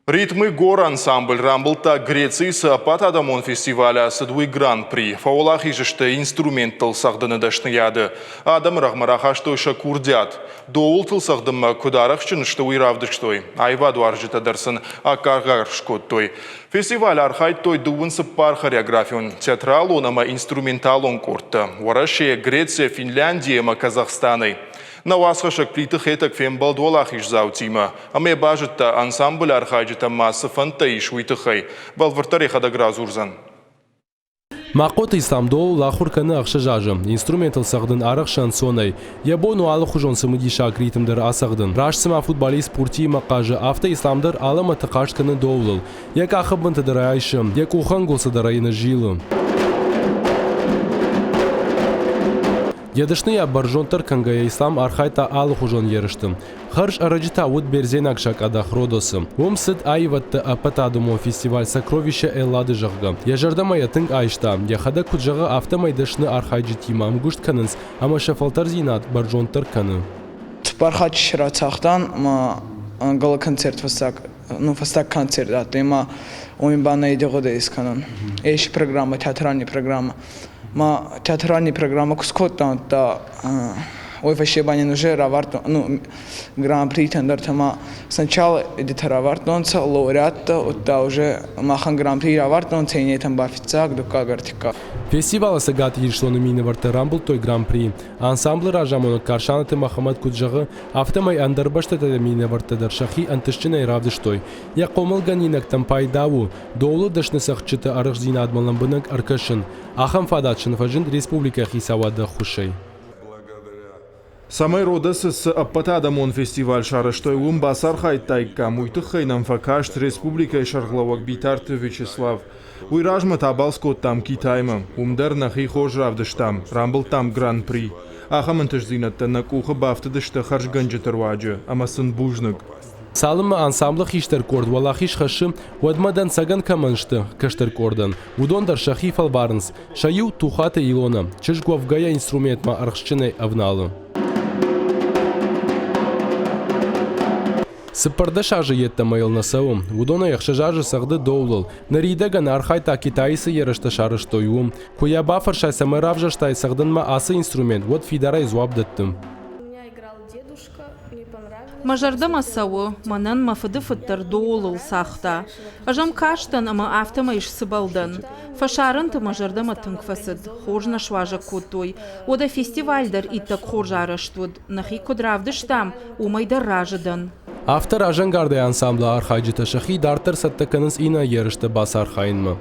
Ритмы гор ансамбль рамбылдта Грецийы цы ӕппӕтадӕмон фестиваль ацыд, уый гран-при. Фӕуӕлахиз сты инструменттыл цӕгъдыны дӕсныйады. Адӕмы рӕгъмӕ рахастой сӕ курдиат. Доултыл цӕгъдынмӕ куыд арӕхстджын сты, уый равдыстой. Аивадуарзджытӕ дӕр сын аккаг аргъ скодтой. Фестивалы архайдтой дыууын цыппар хореографион, театралон ӕмӕ инструменталон къордтӕ Уӕрӕсе, Греция, Финляндия ӕмӕ Казахстанӕй. Нӕ уацхӕссӕг Плиты Хетӕг фембӕлд уӕлахиздзаутимӕ ӕмӕ йӕ базыдта, ансамблы архайджытӕм ма цы фӕндтӕ ис, уый тыххӕй. Бӕлвырддӕр йӕхӕдӕг радзурдзӕн. Махъоты Ислам доулыл ахуыр кӕны ӕхсӕз азы. Инструментыл цӕгъдын арӕхсы ӕнцонӕй. Йӕ бон у алыхуызон цымыдисаг ритм дӕр ацӕгъдын. Раст цыма футболист пуртиимӕ хъазы, афтӕ Ислам дӕр алӕмӕты хъазт кӕны доулыл. Йӕ къахы бынты дӕр ӕй айсы, йӕ къухӕнгуылдзы дӕр ӕй ныззилы. Йӕ дӕсныйӕ бӕрзонддӕр кӕнгӕйӕ Ислам архайдта алыхуызон ерысты. Хӕрз ӕрӕджы та уыд бердзенаг сакъадах Родосы. Уым цыд аивӕдты ӕппӕтадӕмон фестиваль «Сокровища Эллады», зӕгъгӕ. Йӕ зӕрдӕмӕ йӕ тынг айста. Йӕхӕдӕг куыд зӕгъы, афтӕмӕй дӕсны архайджытимӕ ӕмгуыст кӕнынц ӕмӕ сӕ фӕлтӕрдзинад бӕрзонддӕр кӕны. Цыппар хатты рацагътан ӕмӕ гала-концерт фӕстаг, ну, фӕстаг концерт адтӕй ӕма уоми ба нӕ идегъудӕй искӕнун. Ес программӕ, театральный программӕ. Ма театральный программӕ ку скодтан, удта уой фӕсте ба нин уже равардтон, ну, гран-притӕн дӕр ма сначала где-то равардтонцӕ лауреаттӕ, удта уже махӕн гран-при равардтонцӕ, иннетӕн ба фиццаг, дуккаг, ӕртиккаг. Фестивалы Цӕгат Ирыстоны минӕвӕрттӕ рамбылдтой гран-при. Ансамблы разамонӕг Карсанаты Мӕхӕмӕт куыд зӕгъы, афтӕмӕй ӕндӕр бӕстӕты минӕвӕрттӕ дӕр сӕхи ӕнтыстджынӕй равдыстой. Йӕ хъомылгӕнинӕгтӕм пайда у, Доулы дӕсны цӕгъдджыты арӕхстдзинадмӕ лӕмбынӕг ӕркӕсын. Ахӕм фадат сын фӕзынд республикӕйы хицауады ӕххуысӕй. Цӕмӕй Родосы цы ӕппӕтадӕмон фестиваль сарӕзтой, уым бацархайдтаиккам, уый тыххӕй нӕм фӕкаст республикӕйы сӕргълӕууӕг Битарты Вячеслав. Уый размӕ та балц кодтам Китаймӕ. Уым дӕр нӕхи хорз равдыстам, рамбылдтам Гран-при. Ахӕм ӕнтыстдзинӕдтӕ нӕ къухы бафтыдысты хӕрзгӕнджыты руаджы, ӕмӕ сын бузныг. Цалынмӕ ансамблы хистӕр къорд уӕлахиз хӕссы, уӕдмӕ дӕнцӕгӕн кӕмӕн сты кӕстӕр къордӕн, уыдон дӕр сӕхи фӕлварынц. Сӕ иу Тухаты Илона, чызг уӕвгӕйӕ инструментмӕ ӕрхстджынӕй ӕвналы. 14 азы йеддӕмӕ йыл нӕ цӕуы. Уыдонӕй ӕхсӕз азы цӕгъды доулыл. Ныридӕгӕн архайдта Китайы цы ерыстӕ сарӕзтой, уым. Куы йӕ бафӕрсай, цӕмӕй равзӕрстай цӕгъдынмӕ ацы инструмент, уӕд фидарӕй дзуапп дӕтты. Мӕ зӕрдӕмӕ цӕуы, мӕнӕн мӕ фыдыфыд дӕр доулыл цагъта. Ӕз ӕм кастӕн ӕмӕ афтӕмӕй сцыбӕл дӕн. Фӕсарӕнты мӕ зӕрдӕмӕ тынг фӕцыд, хорз нӕ суазӕг кодтой. Уӕдӕ фестиваль дӕр иттӕг хорз арӕзт уыд, нӕхи куыд равдыстам, уымӕй дӕр разы дӕн. Афтӕ разӕнгардӕй ансамблы архайджытӕ сӕхи дарддӕр цӕттӕ кӕнынц иннӕ ерысты бацархайынмӕ.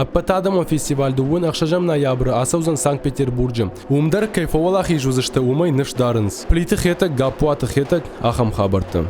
Ӕппӕтадӕмон фестиваль дыууын ӕхсӕзӕм ноябры ацӕудзӕн Санкт-Петербурджы. Уым дӕр кӕй фӕуӕлахиз уыдзысты, уымӕй ныфс дарынц. Плиты Хетӕг, Гаппуаты Хетӕг, ахӕм хабӕрттӕ.